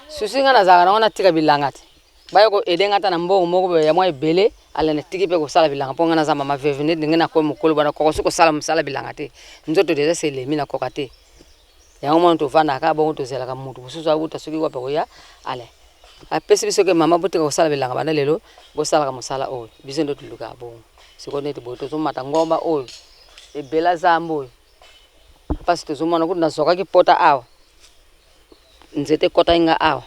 Souci nga nazalaka nango natika bilanga te. Baya ko aider nga ata na mbongo moko boye ya mwa ebele, ale natiki pe kosala bilanga po nga naza mama veuve nde ndenge nakomi mokolo boye nakoka lisusu kosala mosala bilanga te. Nzoto dejà esi elembi nakoka te. Yango mona tovandaka kaka bongo tozelaka mutu mosusu awuta soki wapi akoya ale apesi biso ke mama botika kosala bilanga banda lelo bosalaka mosala oyo. Biso nde tolukaka bongo. Sikoyo neti boye tozomata ngomba oyo ebela zamba oyo pasi tozomona kutu nazokaki pota awa nzete ekotaki nga awa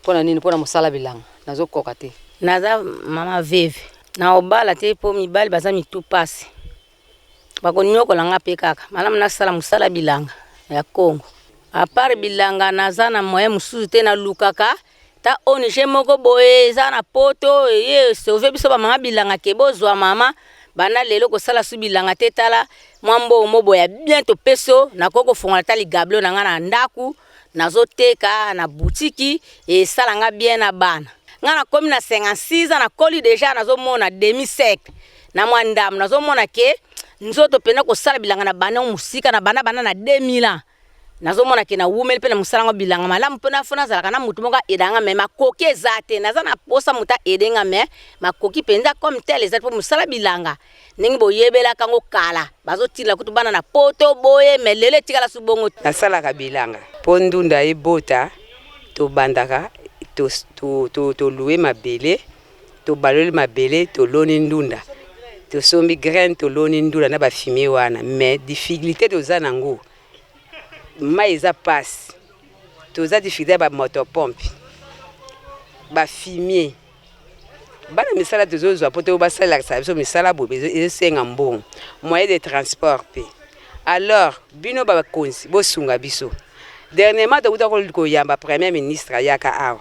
pona nini pona mosala bilanga nazokoka te. Naza mama veuve nakobala te po mibali baza mitu pasi bakoniokola nga pe kaka malamu nasala mosala bilanga ya Congo a part bilanga naza na moyen mosusu te nalukaka ta ong moko boye eza na poto eye sauve biso ba mama bilanga ke bozwa mama banda lelo kosala su bilanga te tala mwa mbongo mo boye ya bien topesi yo nakoki kofongola ata ligablo na nga na ndaku nazoteka na butiki esala nga bien na bana nga nakomi na 56 ans nakoli deja nazomona demi siècle na mwa ndambo nazomona ke nzoto mpenza kosala bilanga na banda mosika na banda banda na 2000 ans Nazomona ke nawumeli pe na mosala yango bilanga malamu pe na fo nazalaka na mutu moko a aida nga mais makoki eza te naza na posa mutu a aide nga mais makoki penza comme tel eza te po mosala bilanga ndenge boyebelaka ngo kala bazotinda kutu bana na poto boye mais lelo etikala su bongo te. Nasalaka bilanga po ndunda ebota tobandaka to louer mabele tobaloli mabele toloni ndunda tosombi graine toloni ndunda na ba fumier wana mais difficulté toza nango mai eza pasi toza difficulté ya ba moto pompe ba fumier bana misala tozozwa mpo to basalelakisa biso misala boye ezosenga mbongo moyen de transport mpe alors bino bakonzi bosunga biso dernièrement tokuta koyamba premier ministre ayaka awa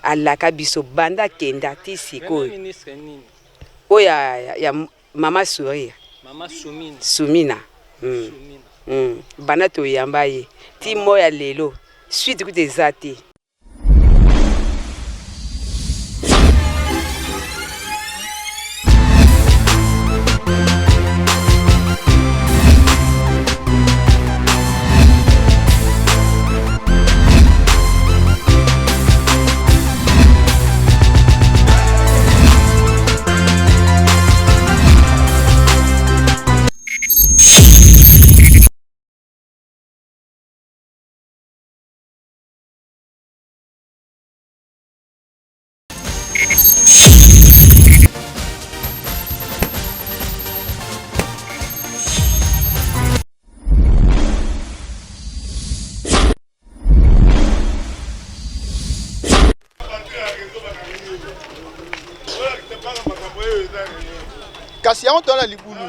alaka biso banda akenda ti sikoyo oyo ya, ya, ya mama sourire mama Sumina, Sumina. Mm. Sumina. Mm. Banda toyamba ye ti moya lelo suite kutu eza te. Kasi yango toza na libulu.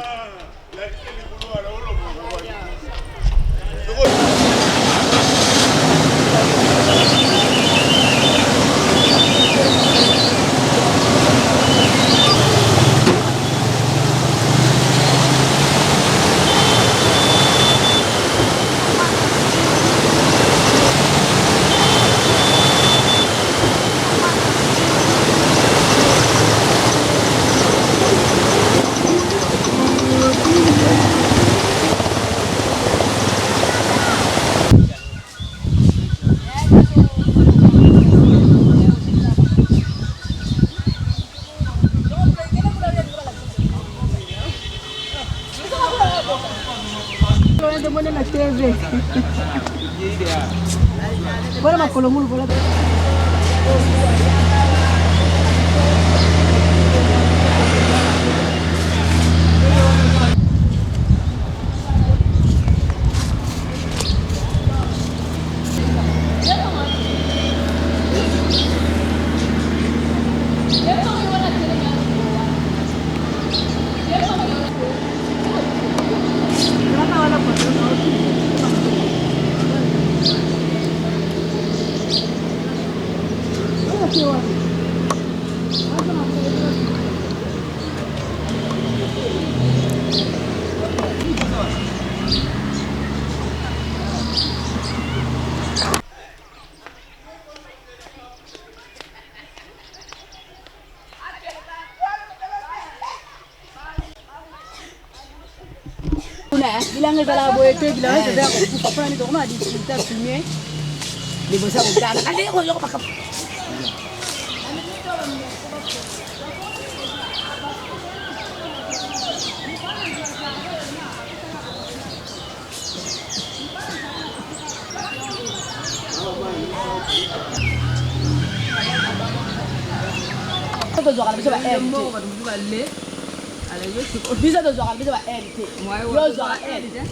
Bilanga ezalaka boye te, bilanga eza ya kokufa mpona nini tokoma na difficulté ya fumier. Liboso ya koganga nalingi koyoka makambo. Tozwaka na biso ba aide te, biso tozwaka na biso ba aide te, yo ozwaka aide,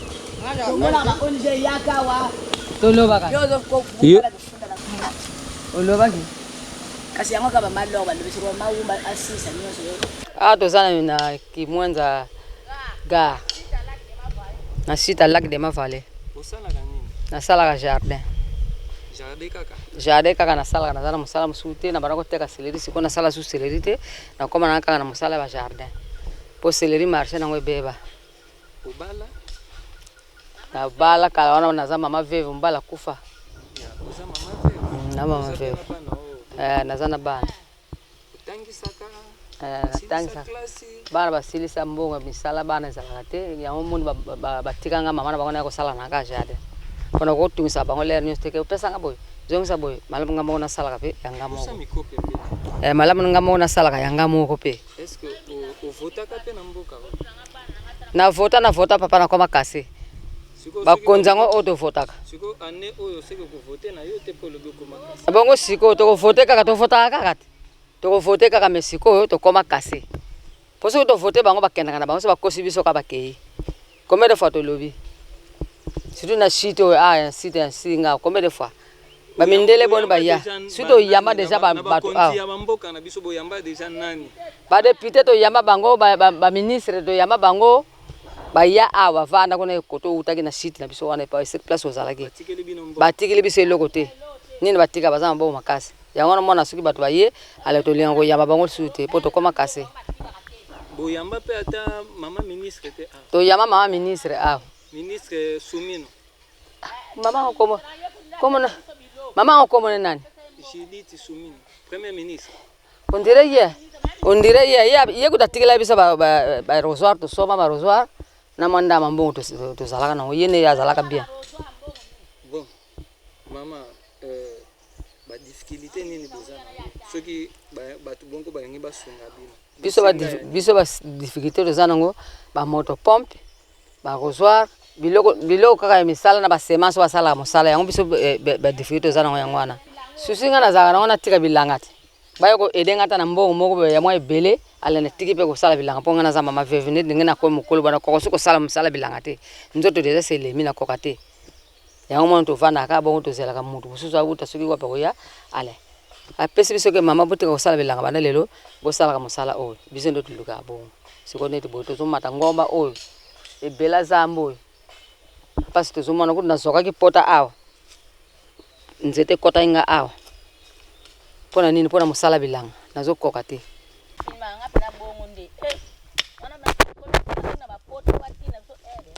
tomonaka ba ONG yaka awa. Tolobaka. Yo Yo. Olobaki. Kasi yango kaka bamalor balobi soko mawumba asisa nyonso yo. Awa toza na Kimwenza gare, na site ya lac de Mavale. Osalaka nini? Nasalaka jardin. Jardin kaka? Jardin kaka nasalaka, naza na mosala mosusu te. Na banda koteka céleri, sikoyo nasala su céleri te, nakóma na kaka na mosala ya bajardin mpo céleri marché nango ebeba. Obala? Nabala kala wana, naza mama veuve, mobali akufa. Ya, oza mama veuve? Na mama Oza mpe veuve. na bana oyo? Eh, naza na bana. Otangisaka? Eh, Osilisa natangisa klasi? Bana basilisa mbongo ya misala, bana ezalaka te. Yango moni batikanga mama na bango naya kosala na ka jardin mpona kotungisa bango lere nyonso teke opesanga boye, zongisa boye. Malamu nga moko nasalaka mpe yanga Pusa moko. micro pembeni. Eh, malamu nga moko nasalaka yanga moko mpe. Est ce que ovotaka mpe na mboka oyo? Navota, navota papa, nakoma kase. Sikoyo soki Bakonzi yango oyo tovotaka. Sikoyo année oyo oseki kovote na yo te mpo olobi okoma kasi. Bongo sikoyo tokovote kaka, tovotaka kaka te, tokovote kaka, mais sikoyo tokoma kase mpo soki tovote bango, bakendaka na bango, so bakosi biso kaka, bakei. Combien de fois tolobi, surtout na site oyo, ah, site ya Singa, combien de fois bamindele boni baya, surtout toyamba déjà na bato bakonzi awa. Ya bamboka na biso, boyamba déjà nani? Badéputé toyamba bango, baministre toyamba bango, baya awa, bavanda kuna koto outaki na site na biso wana epa place ozalaki. Batikeli bino mboka? Batikeli biso eloko te. Nini batika? Baza maboko makasi. Yango wana mwana, soki bato baye ale, tolinga koyamba bango lisusu te mpo tokóma kase. Boyamba mpe ata mama ministre te awa? Toyamba mama ministre awa. Ministre Sumino. Mama yango komo komona, mama yango komona nani? Judith Sumino, premier ministre. On dirait ye, on dirait ye kuta atikela biso baarrosoir, tosomba baarrosoir na mwa ndama mbongo tozalaka nango. Ye nde ye azalaka bien. Bon, mama, badifficulté nini boza nango soki bato bongo balingi basunga bino? Biso Bosenga ya nini? Biso badifficulté toza nango, bamoto pompe, baarrosoir, biloko biloko kaka ya misala na basemence oyo basalaka mosala yango. Biso badifficulté toza nango yango wana. Susi ngai nazalaka nango, natika bilanga te, baya koaider ngai ata na mbongo moko boye ya mwa ebele. Ale natiki mpe kosala bilanga mpo ngai naza mama veuve, neti ndenge nakomi mokolo bana koko soki kosala mosala bilanga te, nzoto déjà selemi, nakoka te. Yango mwana tovandaka kaka bongo, tozelaka motu mosusu awuta soki wapi akoya, ale apesi biso ke mama, botika kosala bilanga, banda lelo bosalaka mosala oyo. Biso nde tolukaka bongo. Sikoyo neti boye tozomata ngomba oyo ebela zamba oyo, mpasi tozomona kutu. Nazwakaki pota awa, nzete ekɔtaki nga awa. Mpo na nini? Mpo na mosala bilanga nazokoka te. Filmaka nga mpena bongo nde. Eh, wana na bapoto batina biso aide.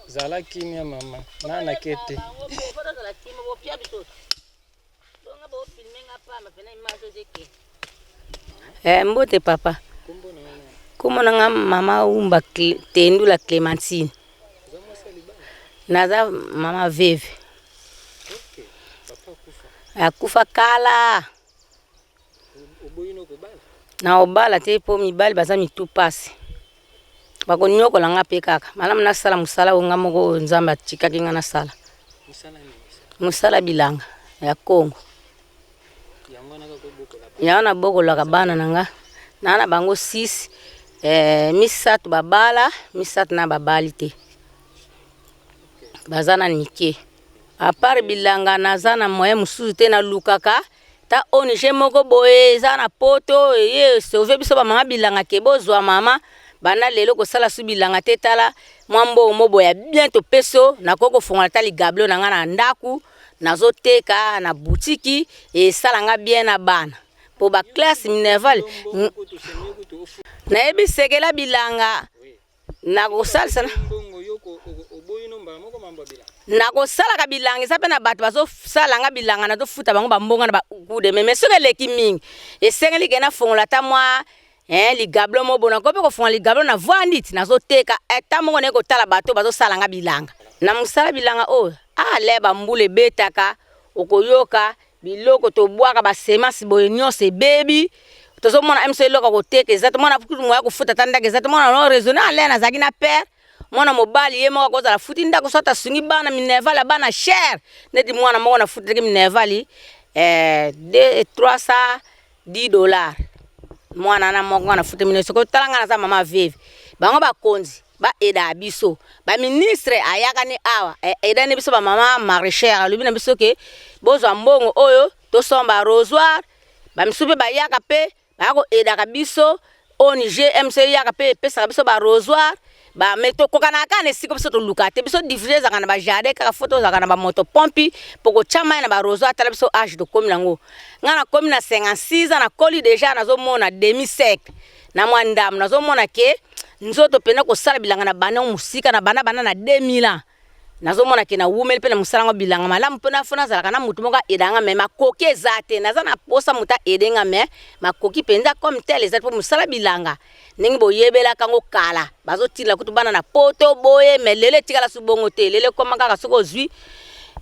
Zala kimia mama, nanake te. Ozala kimia, bopia biso bonga bofilme nga pamba pena image ozeke. Eh, mbote papa. Kombo na yo nani? Kombo na nga mama Umba Tendula Clémentine. Oza mwasi ya libala? Naza mama veuve. Ok, papa akufa? Akufa kala. Oboyi no kobala? Na obala te mpo mibali baza mitu pasi, bakonyokola nga mpe kaka. Malamu nasala mosala oyo nga moko oyo Nzambe atikaki nga nasala. Mosala nini osala? Mosala bilanga ya Kongo. Yango wana kaka obokola? Yango nabokolaka bana na nga. Naa na bango 6, misato babala, misato na babali te, baza na mike. À part bilanga, naza na moyen mosusu te. Nalukaka ta ONG moko boye eza na poto ye sauve biso bamama bilanga ke bozwa mama banda lelo kosala su bilanga te. Tala mwa mbongo mo boye ya bien topesi yo, nakoki kofongola ta ligablo na nga na ndako, nazoteka na butiki, esala nga bien na bana mpo baclasse minerval. Kutu semi kutu ofu. Nayebi sekela bilanga nakosalisa Mbongo yo oboyi no mbala moko mambo ya bilanga? Nakosalaka bilanga, eza mpe na bato bazosala nga bilanga, nazofuta bango bambongo na bakude. Mais soki eleki mingi, esengeli ke nafongola ata mwa Eh, ligablo moko boye nakoki mpe kofunga ligablo na vandi ti nazoteka ata moko naye kotala bato bazosala nga bilanga na mosala bilanga oyo ale ah, bambula ebetaka okoyoka biloko tobwaka basemence boye nyonso ebebi tozomona mso eloko koteka eza te mwana kutu moya kofuta ata ndako eza te mwana no raisonne ale nazalaki na pere mwana mobali ye moko akozala afuti ndako soit asungi bana minerval ya bana cher neti mwana moko nafutaki minerval eh, 310 dollars mwana na moko nga nafuti mine soki otala nga naza mama veve bango bakonzi baeda biso baministre ayaka ne awa aida ne biso bamama maraîchère alobi na biso ke bozwa mbongo oyo tosomba arrosoir bamisusu mpe bayaka mpe baya koedaka biso ong mc eyaka mpe epesaka biso barosoir ba mais tokokanaka kaka na esika biso toluka te biso diffuse ezalaka na bajardin kaka fo tozalaka na bamoto pompi mpo kotya mai na barosoir tala biso age tokomi nango ngai nakomi na 56 ans nakoli deja nazomona demi siècle na mwa ndambo nazomona ke nzoto mpena kosala bilanga na banda mosika na banda banda na 2000 ans Nazomona ke nawumeli mpe na mosala yango bilanga malamu mpe na fo nazalaka na moto moko aida nga me makoki eza te naza na posa moto aide nga me makoki mpenza comme tel eza te mpo mosala bilanga ndenge boyebelaka yango kala bazotinda kutu bana na poto boye me lelo etikala su bongo te lelo ekoma kaka soki ozwi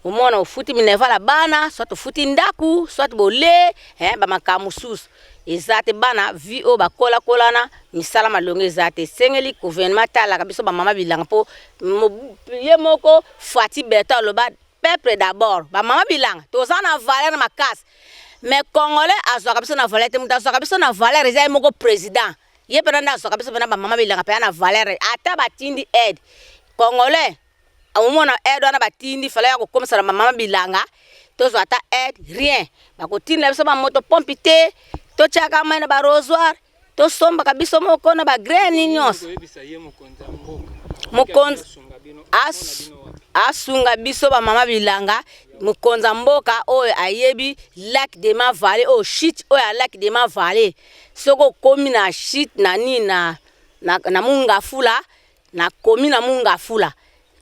omona ofuti minerval ya bana soit ofuti ndaku soit bole eh, bamakambo mosusu eza te bana vie oyo bakolakolana misala malonga eza te esengeli gouvernement atalaka biso bamama bilanga mpo ye moko Fatshi Beton aloba peuple d'abord bamama bilanga toza na valeur makasi mais congolais azwaka biso na valeur te moto azwaka biso na valeur eza ye moko président ye mpena nde azwaka biso mpena bamama bilanga mpena na valeur ata batindi aide congolais Omona aide wana batindi fallait ya kokomisa na mama bilanga tozwa ata aide rien bakotindela biso ba moto pompe te totyaka mai na ba rosoir tosombaka biso moko na ba graine nyonso mokonzi asunga biso bamama bilanga mokonzi ya mboka oyo ayebi lac de ma vallée oyo chute oyo ya lac de ma vallée soki okomi na chute na nini na, na, na mungafula Na komi na Mungafula,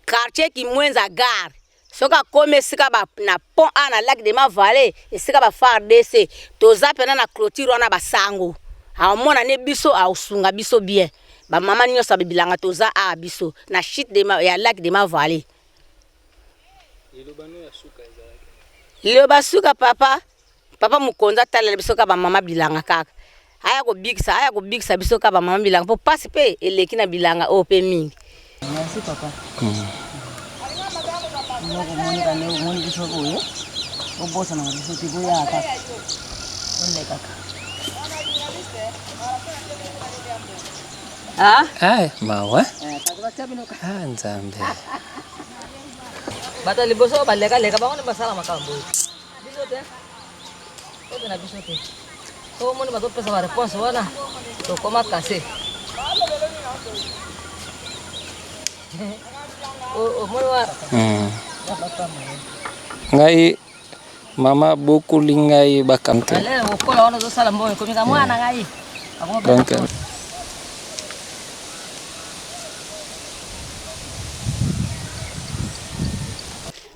quartier Kimwenza gare. Soki akomi esika ba na pont a na lac de ma vallée, esika ba FARDC, toza pena na clôture wana ba sango. Aomona ne biso aosunga biso bien. Ba mama nionso ya bilanga toza awa biso na chute de ma, ya lac de ma vallée. Liloba no ya suka ezalaki nini? Liloba suka papa, Papa mokonzi atalela biso kaka ba mama bilanga kaka aya kobikisa aya kobikisa biso kaka ba mama bilanga mpo pasi mpe eleki na bilanga oyo mpe mingi. Merci papa. Moko omoni kande omoni biso boye obosanaka biso te boyaka kaka olekaka. Ah? Ay, mawa. Eh, bato batia bino ka. Ah, Nzambe. Bato ya liboso oyo balekaleka bango nde basala makambo oyo. Biso te. Oyo na biso te. Soki omoni bazopesa ba réponse wana tokoma kase. Omoni wana. Ngai mama bokoli ngai bakamte. Okola wana ozosala mbongo ekomi ka mwana ngai. Donc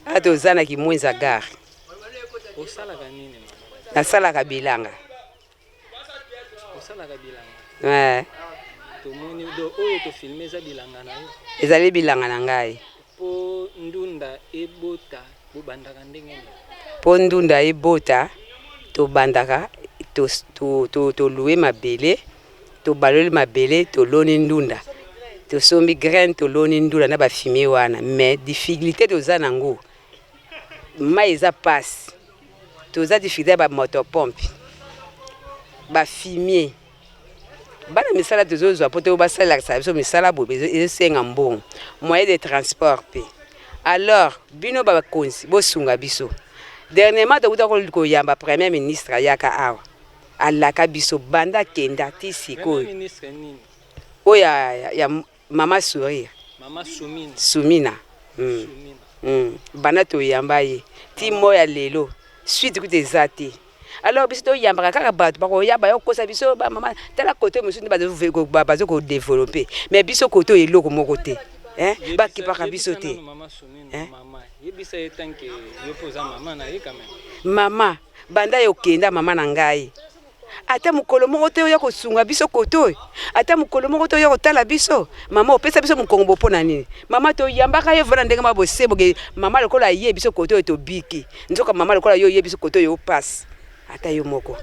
Awa toza na Kimwenza gare. Osalaka nini mama? Nasalaka bilanga. Osalaka bilanga? Eh. Tomoni do oyo to filmer eza bilanga na yo? Ezali bilanga na ngai. Po ndunda ebota bobandaka ndenge nini? Po ndunda ebota tobandaka to to to louer mabele Tobaloli mabele toloni ndunda tosombi graine toloni ndunda na ba fumier wana mais difficulté toza nango mayi eza pasi toza difficulté ya ba moto pompe ba fumier bana misala tozozwa po to basalelakisa biso misala boye ezosenga mbongo moyen de transport pe alors bino bakonzi bosunga biso dernièrement tokuta koyamba premier ministre ayaka awa Alaka biso banda akenda ti sikoyo. Premier ministre nini? Oyo ya, ya mama sourire. Mama Sumina. Sumina. Sumina. Banda toyamba ye ti moya ya lelo suite kutu eza te. Alors biso toyambaka kaka bato bakoya baya kokosa biso ba mama tala kote mosusu nde bazo ko developper mais biso kote oyo eloko moko te. Hein? Bakipaka biso te. Mama Sumina, hein? Mama, yebisa ye tant que yo mpe oza mama na ye quand même. Mama, Banda yo okenda mama na ngai. Ata mokolo moko te oya kosunga biso kote oyo, ata mokolo moko te oya kotala biso. Mama opesa biso mokongo bo mpo na nini? Mama toyambaka yo vana ndenge ma bosembo ke mama lokola aye biso kote oyo tobiki, nzoka mama lokola yo oye biso kote oyo pasi ata yo moko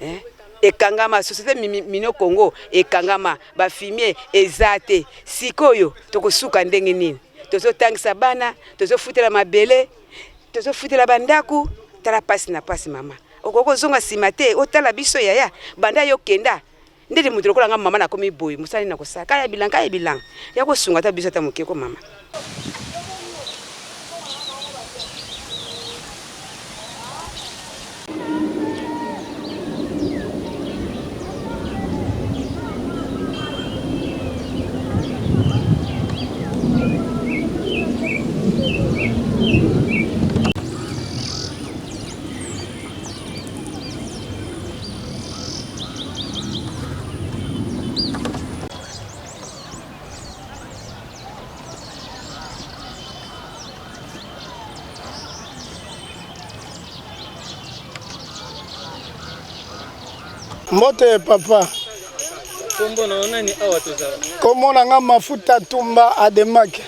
eh? Ekangama société mino Congo ekangama, ba fumier eza te. Sikoyo tokosuka ndenge nini? Tozotangisa bana, tozofutela mabele, tozofutela bandako. Tala pasi na pasi mama, okoki kozonga nsima te otala biso yaya, banda yo kenda ndeti moto lokola nga mama nakomi boye, mosala nini nakosala? Kaya bilanga, kaya bilanga ya kosunga ata biso ata moke ko mama. Mbote papa. Kombo na nani awa tozala? Kombo na nga Mafuta Tumba Ademake.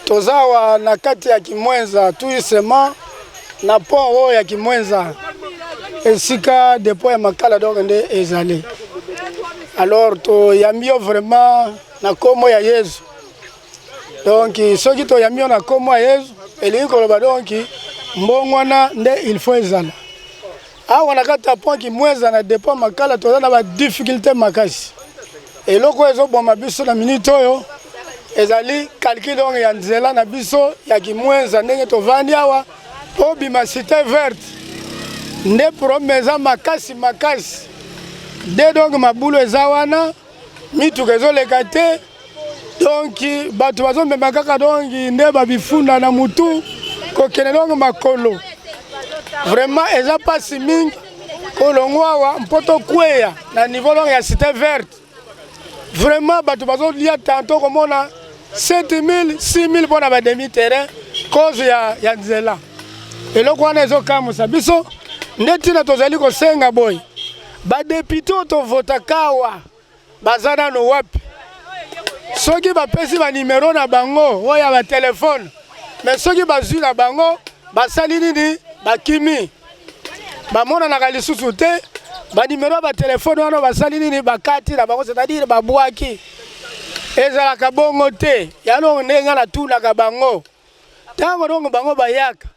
Toza awa na kati ya Kimwenza tout na pont oyo ya Kimwenza esika depot ya makala donc nde ezali. Alors toyambi yo vraiment na kombo ya Yesu. Donc soki toyambi yo na kombo ya Yesu elingi koloba donc mbongwana nde il faut ezala. Awa na kati ya pont Kimwenza na depot makala toza na ba difficulté makasi. Eloko oyo ezoboma biso na minute oyo ezali calcul donc ya nzela na biso ya Kimwenza ndenge tovandi awa mpo bima cité verte nde problème eza makasi makasi nde donc mabulu eza wana mituka ezoleka te donc bato bazomema kaka donc nde babifunda na mutu kokende donc makolo vraiment eza mpasi mingi kolongwa awa mpo tokweya na niveau donc ya cité verte vraiment bato bazolia tanto komona 7000 6000 mpo na bademi terrain cause ya, ya nzela eloko wana ezokamwisa biso nde ntina tozali kosenga boye badepute oyo tovotaka awa baza nano wapi? Soki bapesi ba numero na bango oyo ya ba telefone, me soki bazwi na bango basali nini? Bakimi, bamonanaka lisusu te. Ba numero ya ba telefone wana basali nini? Bakati na bango, c'est-à-dire babwaki. Ezalaka bongo te. Yango ndenge ngai natunaka bango ntango dongo bango bayaka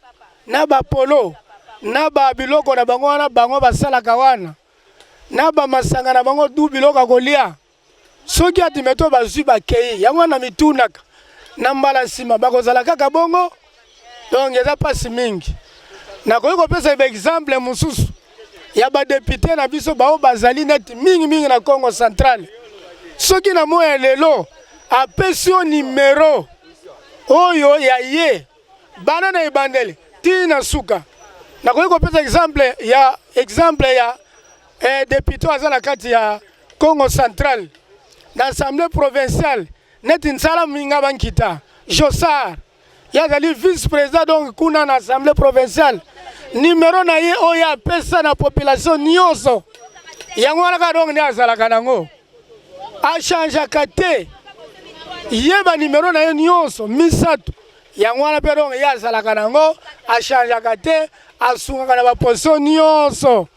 na bapolo na ba biloko na bango wana bango basalaka wana na ba masanga na bango du biloko ya kolia soki admeto bazwi bakei yango wana mitunaka na mbala nsima bakozala kaka bongo donc eza mpasi mingi nakoki kopesa baexemple mosusu ya badepute na biso baoyo bazali neti mingimingi na congo central soki na moi ya lelo apesi yo nimero oyo ya ye banda na ebandeli ti na suka. Nakoki kopesa exemple ya exemple ya eh, depute aza na kati ya Congo central na assemblée provinciale neti Nsala Minga Bankita Josar ye azali vice président donc kuna na assemblée provinciale numero na ye oyo apesa na population nyonso yango wana kaka donc nde azalaka nango achangeaka te ye banimero na ye nyonso misato yango wana mpe donc ye azalaka nango achangeaka te asungaka na baposition nyonso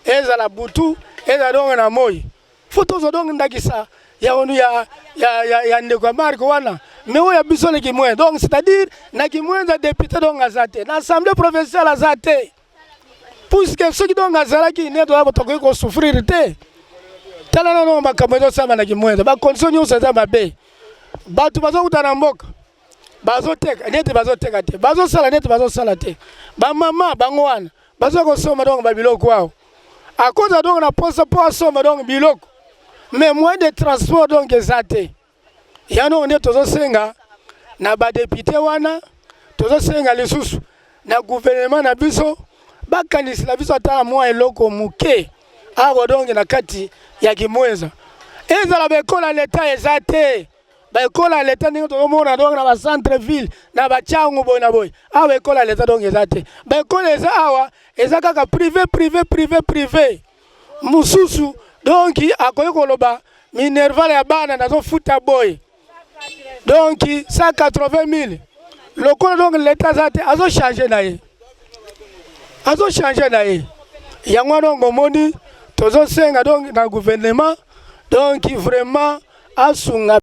ezala butu ezala donc na moi fo tozwa donc ndakisa ya, ya, ya, ya, ya ndeko ya marke wana me oyo ya biso na kimwenza donc c'est-à-dire na kimwenza député donc aza te na assemblée provinciale aza te puisque soki donc azalaki nde toza tokoki kosouffrir te tala nano makambo ezosalama na kimwenza bacondition nyonso eza mabe bato bazokuta na mboka bazoteka neti bazoteka te bazosala neti bazosala te bamama bango wana baza kosomba donc babiloko awa akoza donc na posa mpo asomba donc biloko mais moyen de transport donc eza te yango nde tozosenga na badepute wana tozosenga lisusu na gouvernement na biso bakanisela biso ata na mwa eloko moke awa donge na kati ya kimwenza ezala baekola leta eza te. Baekole ya leta ndenge tozomona donc na bacentre ville na bachangu boye na boye, awa ekole ya leta donc eza te. Baekole eza awa eza kaka privé, privé, privé, privé. Mosusu donc akoki koloba minerval ya bana nazofuta boye, donc 180 000. Lokola donc leta aza te, azochange na ye, azochange na ye yango wana. Donc omoni, tozosenga donc na gouvernement, donc vraiment asunga.